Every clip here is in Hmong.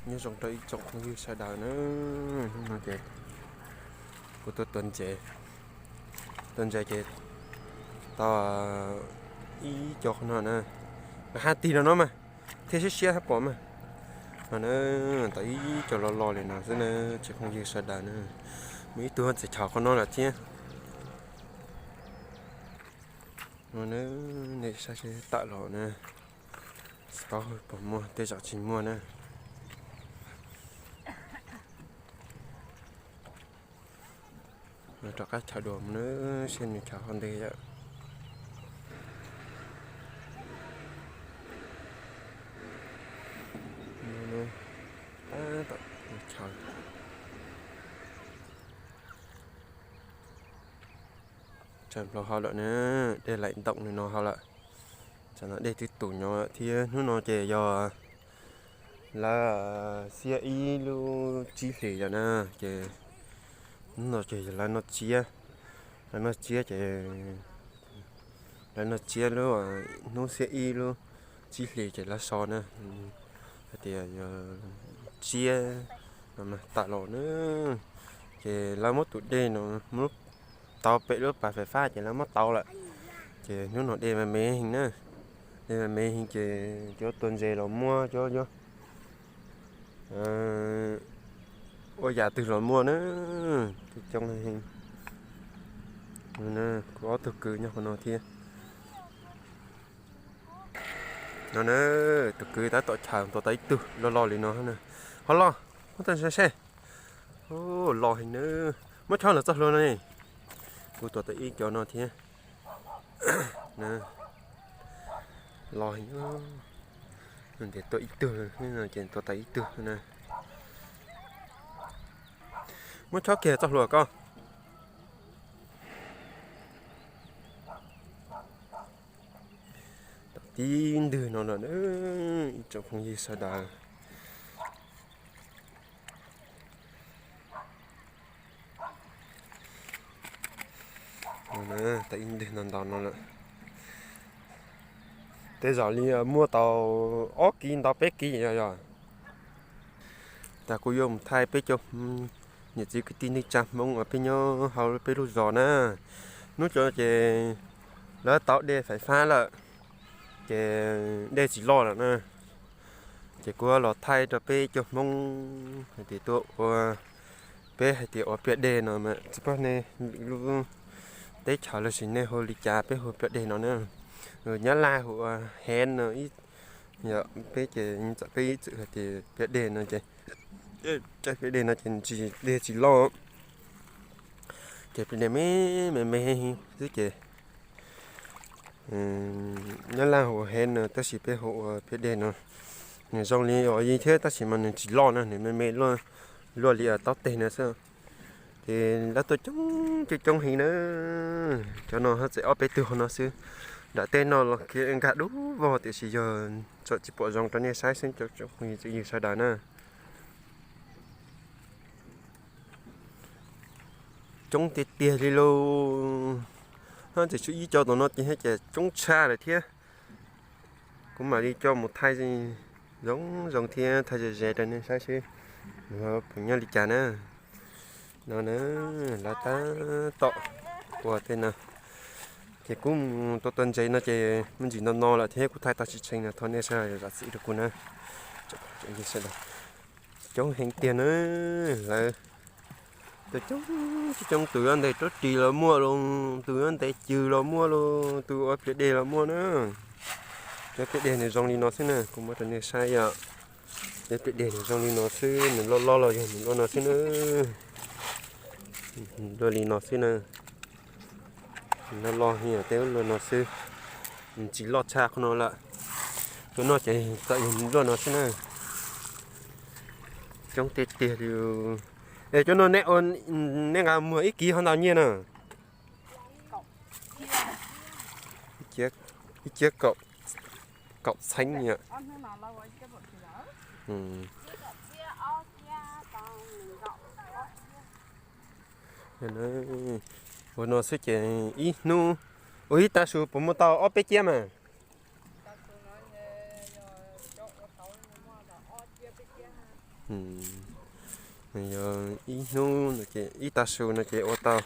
Nyob zoo rau ib tsoom phooj ywg sawv daws na, hnub no ces kuv tuaj tua ntses, tua ntses ces tau ib co qhov no na, nqa hab tig rau no mas thiaj siab siab hab pom mas. No na, tau ib co loj loj li no xwb na, tsoom phooj ywg sawv daws na, muaj ib tug txais chaw qhov no lawm thiab. No na, nej saib seb tawm los na, tsis paub puas muaj, tej zaum tsis muaj na. Rov qab chaw dua mus na, seb nws chaw qhov ntawd yom. Tab tom chaw tsawg nplo hauv lawm na, dej laim ntoom li no hauv lawm. Tsam no dej twb tus nyob thiab, hnub no ces yog lawv xiab ib lub tsib hlis lawm na, ces hnub no ces yog lawv noj tsiab, lawv noj tsiab ces lawv noj tsiab lub, hnub xiab ib lub tsib hlis ces lawv so na, hais tias yog tsiab no mas tawm los na, ces lawv muab tus dej no muab tau pem lub pas fais fab ces lawv muab tau lawm, ces hnub no dej me me heev na, dej me me heev ces cov tua ntses los muaj, cov ua yam twg los muaj na, coob coob heev. Kuv ob tug kwv nyob qhov no thiab. No na, tus kwv tab tom chaw tua tau ib tug loj loj li no na. Ho los, muab tau seb seb. Loj heev na. Muab chob lawm txoj hlua no ne. Kuv tua tau ib co no thiab. Loj heev. Nws tias tua ib tug, ces tua tau ib tug na. Muab chob kiag txoj hlua koj. Tau tib ntwg no lawm, ib tsoom phooj ywg sawv daws. Tau ib ntwg ntau ntau no lawm. Tej zaum li muaj tau ob kiv ntau peb kiv yog yog. Tas kuv yuav mus thaij peb cov niam txiv kwv tij neej tsa Hmoob uas peb nyob hauv peb lub zos na. Hnub cov ces lawv tau dej fais fab lawm, ces dej tsis loj lawm na. Ces kuv los thaij rau peb cov Hmoob hais tias tuaj ua, peb hais tias ua piaj dej no mas tsis paub nej lub teb chaws los sis nej hu li cas, peb hu piaj dej no na. Nyab Laj hu ua hev no, peb ces txawm peb ib txwm hais tias piaj dej no ces, piaj dej no ces tsis, dej tsis loj, ces piaj dej me me me xwb ces Nyab Laj hu ua hev no tab sis peb hu ua piaj dej no. Nws zoo li uas yig thiab tab sis mas nws tsis loj na, nws me me luaj li taub teg no xwb. Ces lawv tuaj coob coob coob heev na. Cov no txawm ob peb tug no xwb, nram tej no los khiav nkag dub vog tiam sis yog txawm tsis pom zoo rau nej saib xwb cov phooj ywg sawv daws na. Coob tiag tiag li lauj. Hab tseem tshuav ib co tom no ces, ces coob tshaj lawm thiab. Kuv mam li coj mus thaij zoo zoo thiab thaij ze ze rau nej saib seb nws puas nyob li cas na. No na, lawv tab tom ua tej no. Ces kuv mus tua tua ntses no ces me ntsis no no lawm thiab kuv thaij tau tsis tshee no thov nej zam txim rau kuv na. Coob heev tiag na, lawv coob coob, tus yuav ntes rab ris los muaj los, tus yuav ntes cws los muaj los, tus ua piaj dej los muaj na. Cov piaj dej nws zoo li no xwb na, kuv muab rau nej saib yom. Cov piaj dej nws zoo li no xwb, nws loj loj los yog nws loj no xwb na. Loj li no xwb na. Loj loj yog tej loj no xwb, nws tsis loj tshaj qhov no lawm. Cov no ces txawm yog nws loj no xwb na. Coob tiag tiag li. Es cov no nej nqa muag ib kiv ho ntau nyiaj na? Ib ciab kaum txheeb yom. Ua no xwb ces ib hnub ua ib tag su puas muaj tau ob peb ciab mas? Ua no xwb ces ib hnub ua ib tag su no ces yog cov ua tau muaj ob peb ciab. Yog ib hnub no ces ib tag su no ces ua tau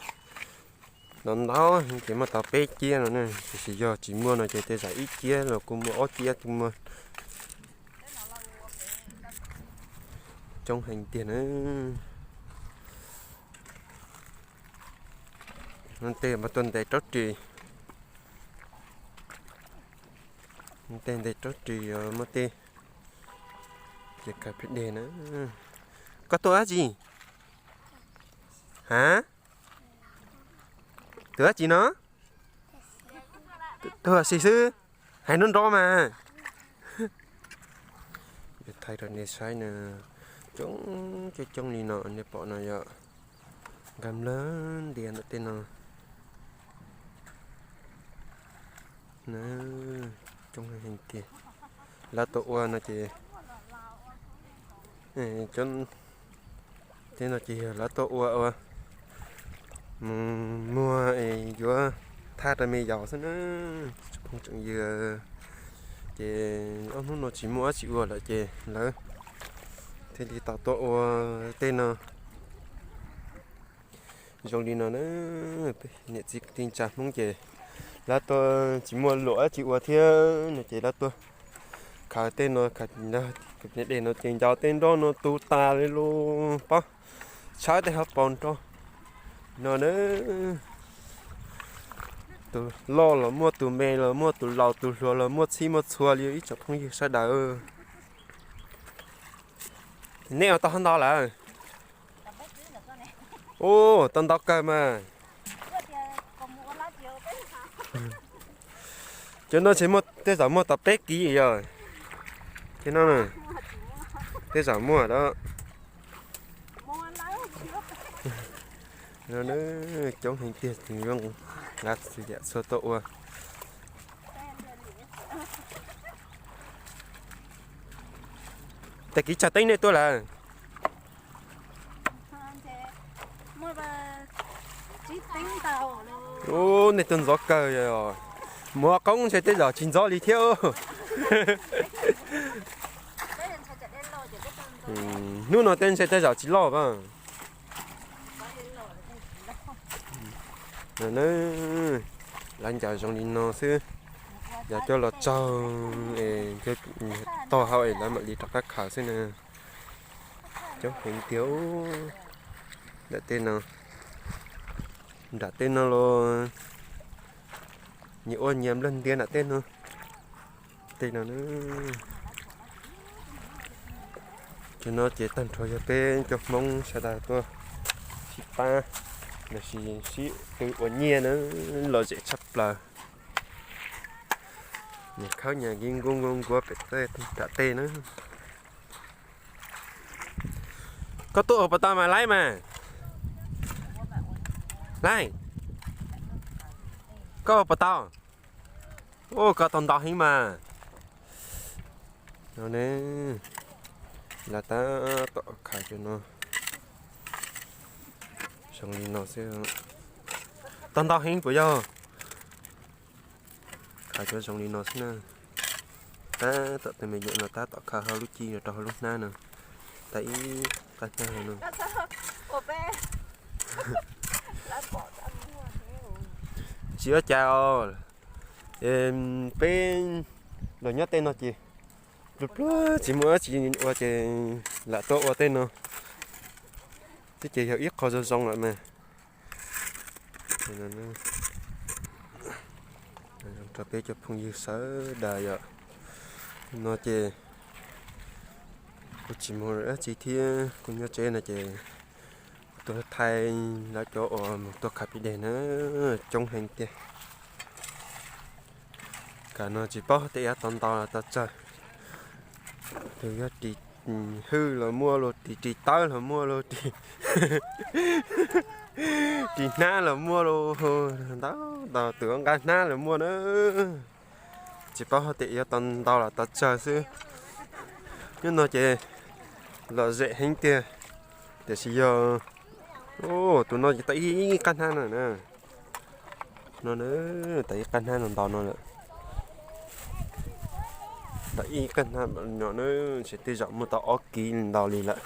ntau ntau ces muaj tau peb ciab no ne, tiam sis yog tsis muaj no ces tej zaum ib ciab los kuj muaj, ob ciab kuj muaj. Coob heev tiag na. Tej mas tuaj ntes raub ris, tej ntes raub ris muaj tej ces khaws plig deg na. Koj tuaj dab tsi? Ha? Tuaj dab tsi no? Tuaj ua si xwb, hais nrov nrov mas. Thaij rau nej saib na, coob coob coob li no nej pom no yog nkag nplawg ntias ntawm tej no. Coob heev tiag. Lawv tuaj ua no ces, tej no ces yog lawv tuaj ua ua mus muag es yuav thaj rau me yaus xwb na. Tsoom phooj tsoom ywg, ces ob hnub no tsis muaj dab tsi ua lawm ces lawv thiaj li tau tuaj ua tej no. Zoo li no na, niam txiv kwv tij neej tsa Hmoob ces lawv tuaj tsis muaj luam dab tsi ua thiab no ces lawv tuaj khaws tej no, khaws dej no ces ncaus tej nroj no tu tas li lus pob, tshawb tej hauv paus nroj no na. Tus loj los muaj, tus me los muaj, tus laus tus hluas los muaj, txhij muaj txhua li ib tsoom phooj ywg sawv daws. Nej ua tau hov ntau lawm? Ua tau ntau kawg mas. Cov no ntshe muaj, tej zaum muaj tau peb kiv yog. Tej no, tej zaum muaj da. Coob heev tiag, nqa txhua yam txhua tuaj ua. Tag kis tsawg teeb nej tuaj lawm? Ub, nej tuaj ntxov kawg os. Muaj qoob ntshe tej zaum tsis ntxov li thiab. Hnub no tej ntshe tej zaum tsis loj as. Lawv ncaws zoo li no xwb, yog coj los tsaug es tag hauv es lawv mam li rov qab khaws xwb na. Coob heev tiag. Nram tej no, nram tej no los nyias ua nyias nplawg ntias nram tej no. Tej no, cov no ces tag nrho yog peb cov Hmoob sawv daws tuaj sib pab los sis sib tw ua nyiaj na, lom zem tshaj plaws. Nyias khawb nyias nki nkuab nkuab nkuab pem tej nram tej na. Koj tuaj ua puas tau mas Laib mas? Laib, koj ua puas tau? Ua koj tau ntau heev mas. No ne, lawv tab tom khaws cov no zoo li no xwb. Tau ntau heev puas yog? Khaws cov zoo li no xwb na. Tab tom tej me nyuam no tab tom khaws hauv lub cib rau hauv lub hnab no. Tab ib qab hnab no. Tsis ua cas os. Peb los nyob tej no ces pluag pluag tsis muaj dab tsi ua ces lam tuaj ua tej no. Twb ces yog ib qho zoo zoo lawm mas. Rau peb cov phooj ywg sawv daws yom. No ces kuv tsis muaj dab tsi thiab, kuv nyob tsev no ces tuaj thaij lawv cov uas mus tuaj khaws plig deg na, coob heev tiag. Kam no tsis paub tias yuav tau ntau los tau tsawg. Tus yog ris hwj los muaj los ris, ris tawb los muaj los ris, ris hnab los muaj los, ntau ntau tus nqa hnab los muaj na. Tsis paub hais tias yuav tau ntau los tau tsawg xwb. Hnub no ces lom zem heev tiag, tiam sis yog tus no ces tau ib qab hnab no na. No tau ib qab hnab no ntau no lawm. Tau ib kab hnab nyom na, ces tej zaum muaj tau ob kiv ntau li lawm.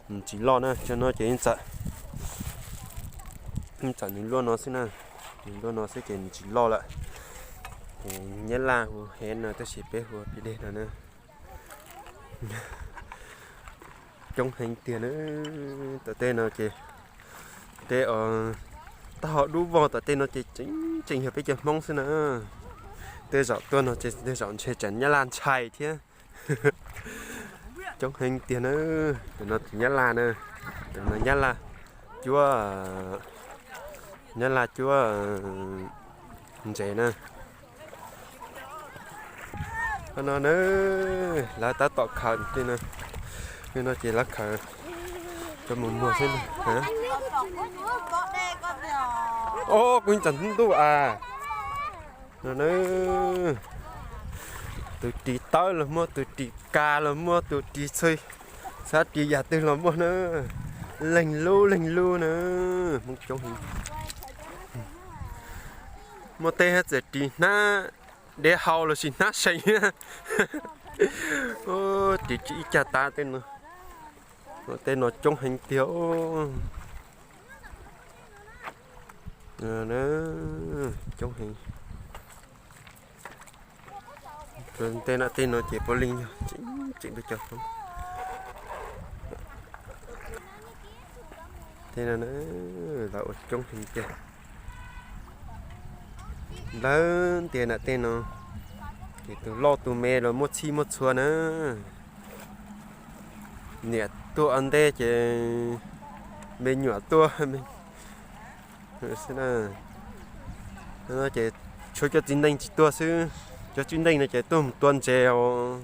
Nws tsis loj na, cov no ces yeej txawm nws luaj no xwb na, nws luaj no xwb ces nws tsis loj lawm. Ces Nyab Laj hu hev no tab sis peb hu piam deg no na. Coob heev tiag na. Tom tej no ces tej, taub hau dub vog tom tej no ces tseem tseem yog peb cov Hmoob xwb na. Tej zaum tuaj no ces tej zaum ntshe tseem Nyab Laj ntshai thiab. Coob heev tiag na. Tus no tus Nyab Laj na, tus no Nyab Laj cuab, Nyab Laj cuab ntses na. Qhov no na, lawv tab tom khaws tej no, tej no ces lawv khaws cov mus muag xwb. Ob, kuv tsav ntuj a. No na, tus ris tawb los muaj, tus ris kas los muaj, tus ris txhua, xav ris yam twg los muaj na. Leeg lub leeg lub na, Hmoob coob heev. Muaj tej txawm ris hnab dev hau lossis hnab seev. Ris tsis ib cag tav tej no. Tej no coob heev tiag. Coob heev. Tej no tej no ces puav leej yog tseem peb cov Hmoob. Tej no na, lawv ua coob heev tiag. Lawv ntiav nram tej no ces tus loj tus me los muaj txhij muaj txhua na. Niam tuaj ua ntej ces me nyuam tuaj. Ces tshuav cov txiv neej tsis tuaj xwb. Cov txiv neej no ces tuaj mus tua ntses os.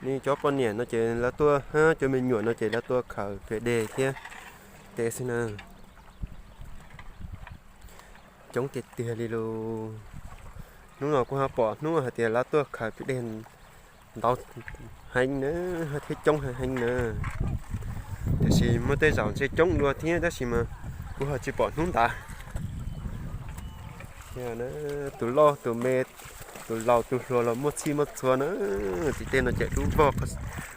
Nws cov poj niam no ces lawv tuaj, cov me nyuam no ces lawv tuaj khaws piam deg thiab tej xwb na. Coob tiag tiag li lus. Hnub no kuv ho pom hnub hais tias lawv tuaj khaws piam deg ntau heev na, thiab coob heev heev na. Tiam sis muaj tej zaum ntshe coob dua thiab tab sis mas kuv ho tsis pom hnub ntawd. Tus loj tus me, tus laus tus hluas los muaj txhij muaj txhua na. Tim tej no ces dub vog,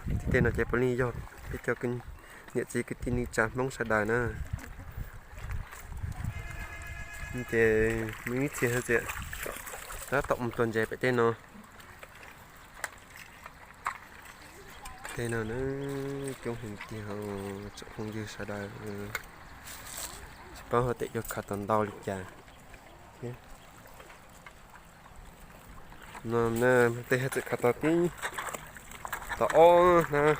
tim tej no ces puav leej yog peb cov niam txiv kwv tij neej tsa Hmoob sawv daws na. Ces muaj ib txhia hais tias tab tom mus tua ntses pem tej no. Tej no na, coob heev tiag, tsoom phooj ywg sawv daws, tsis paub hais tias yuav khaws tau ntau li cas thiab. No tej hais txawm khaws tau tib, tau ob hnab,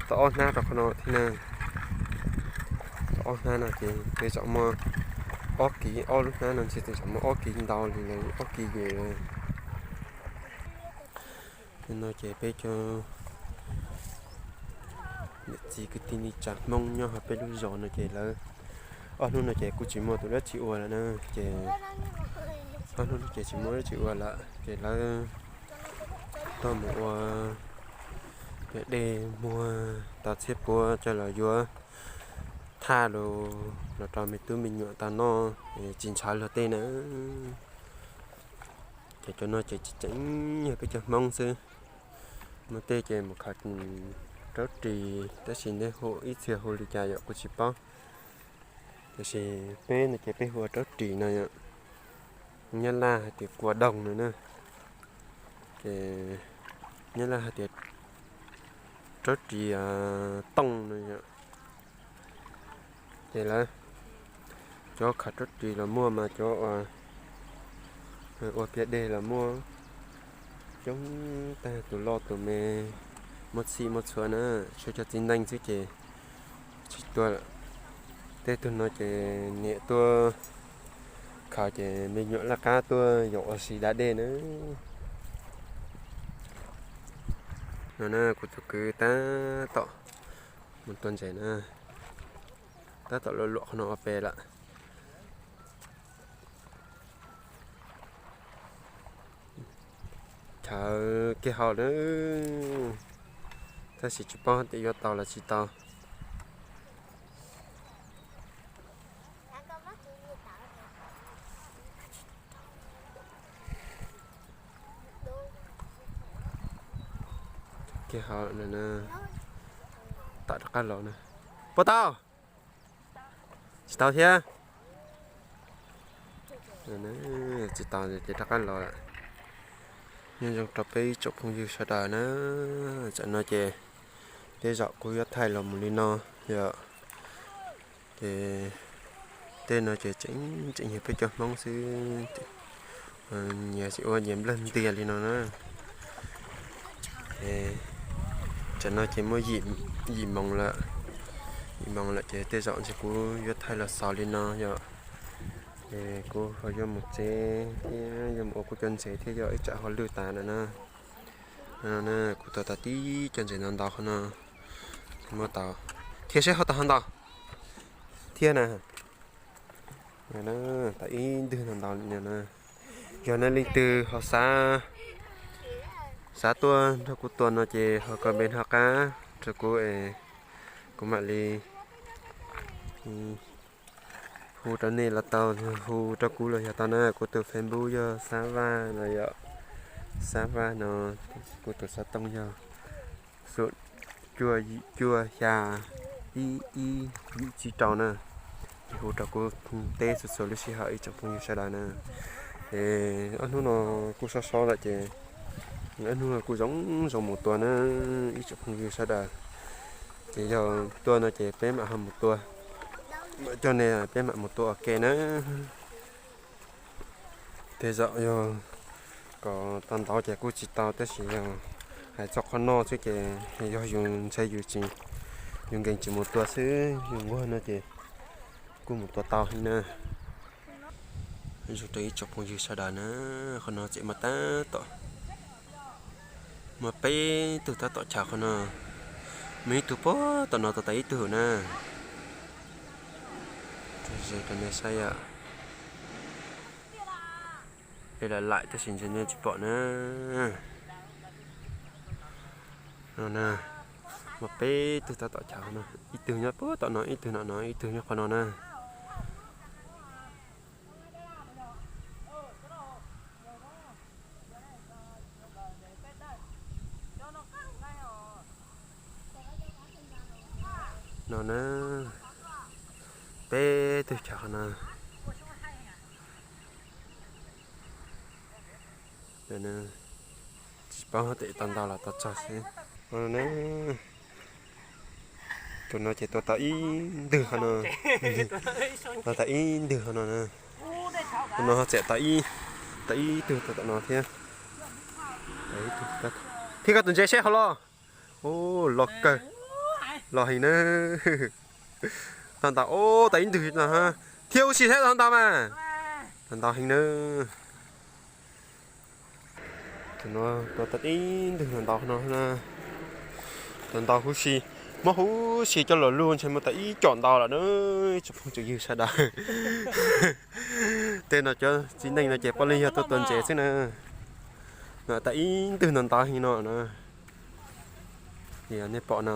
tau ob hnab rau qhov no thiab na. Tau ob hnab no ces tej zaum muaj ob kiv, ob lub hnab no ntshe tej zaum muaj ob kiv ntau li lawm, ob kiv yim lawm. No ces peb cov niam txiv kwv tij neej tsa Hmoob nyob hauv peb lub zos no ces lawv ob hnub no ces kuj tsis muaj tus dab tsi ua lawm na. Ces ob hnub no ces tsis muaj dab tsi ua lawm ces lawv tuaj mus ua piam dej muag tau txhiab puab coj los yuav thaj los rau me tub me nyuam tau noj, tsis ntshaw luag tej na. Ces cov no ces tseem yog peb cov Hmoob xwb. Muaj tej ces mus khaws raub ris tab sis nej hu ib txhia hu li cas yom kuv tsis paub. Tiam sis peb no ces peb hu ua raub ris no yom. Nyab Laj hais tias kua doog no na. Ces Nyab Laj hais tias raub ris tooj no yom. Ces lawv cov khaws raub ris los muaj mas cov ua piam dej los muaj coob tag, tus loj tus me, muaj txhij muaj txhua na. Tshuav cov txiv neej xwb ces tsis tuaj lawm. Tej tug no ces niam tuaj khaws ces me nyuam laj qab tuaj yaum ua si da dej na. No na kuv tus kwv tab tom mus tua ntses na, tab tom luam luam qhov no ua pem lawm. Chaw kiag hauv na, tab sis tsis paub tias yuav tau los tsis tau. Tom rov qab los na. Puas tau? Tsis tau thiab. Tsis tau ces rov qab los lawm. Nyob zoo rau peb ib tsoom phooj ywg sawv daws na. Tam no ces tej zaum kuv yuav thaij los mus li no yom. Ces tej no ces tseem tseem yog peb cov Hmoob xwb, nyias tsis ua nyias nplawg ntias li no na. Tam no ces muaj yim moos lawm, yim moos lawm ces tej zaum ntshe kuv yuav thaij los xaus li no yom. Ces kuv ho yuav mus tsev thiab yuav mus ua kuv cov ntses thiab yog ib tsam ho lwj tas lawm na. Kuv tuav tau tib cov ntses ntau ntau qhov no, muab tau thiab seb ho tau ho ntau thiab na. Tau ib ntwg ntau ntau li no na. Yog nej leej twg ho xav, xav tuaj nrog kuv tua no ces ho comment hauv qab rau kuv es kuv mam li hu rau nej los tau, hu rau kuv los yog tau na. Kuv tus Facebook yog Xab Vaj los yog Xab Vaj no, kuv tus xov tooj yog xum cuaj yim cuaj xya ib ib yim tsib rau na. Hu rau kuv teb xus xus lub sij hawm ib tsoom phooj ywg sawv daws na. Es ob hnub no kuj sov sov lawm ces ob hnub no kuj zoo zoo mus tua na ib tsoom phooj ywg sawv daws. Ces yog tuaj no ces peb mam ho mus tua, mam coj nej peb mam mus tua ua ke na. Tej zaum yog kom tau ntau ces kuj tsis tau tab sis yog hais txog qhov no xwb ces yog yus ntshai yus tsis, yus nkees tsis mus tua xwb, yus nquag no ces kuj mus tua tau heev na. Zoo rau ib tsoom phooj ywg sawv daws na, qhov no tseem muaj tab tom, muaj peb tug tab tom chaw qhov no, muaj ib tug puag tom no tau tas ib tug na. Ze rau nej saib yom. Peb lam laim tab sis ntshe nej tsis pom na. No na, muaj peb tug tab tom chaw no, ib tug nyob puag tom no, ib tug no no, ib tug nyob qhov no na. No na, peb tug chaw qhov no. Tsis paub tes tau ntau los tau tsawg xwb. Tus no ces tua tau ib ntwg qhov no, tua tau ib ntwg qhov no na. Tus no ho tseem tau ib tug tau tom no thiab. Thiab koj tus ntses seb ho los. Los kawg, los heev na. Tau ntau, tau ib ntwg no thiab, ua si thiab tau ntau mas. Tau ntau heev na. Tus no tua tau ib ntwg ntau no na. Tau ntau huv si, muab huv si coj los luaj ntshe muaj tau ib com ntau lawm na. Tsoom phooj tsoom ywg sawv daws, tej no cov txiv neej no ces puav leej yog tuaj tua ntses xwb na. No tau ib ntwg ntau ntau heev no na. Nej pom no,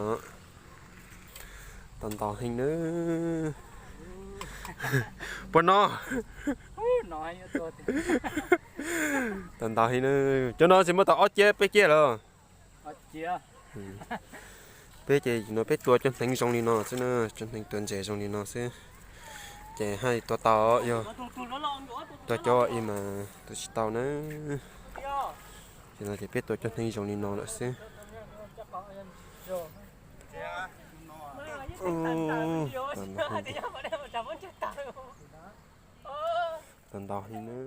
tau ntau heev na. Puas no? Tau ntau heev na. Cov no tsis muaj tau ob ciab peb ciab lawm. Peb ces no peb tua cov hneev zoo li no xwb na, cov hneev tua ntses zoo li no xwb. Ces haj tua tau, yog tua cov ib mas tua tsis tau na. Ces no ces peb tua cov hneev zoo li no lawm xwb. Tau ntau heev na.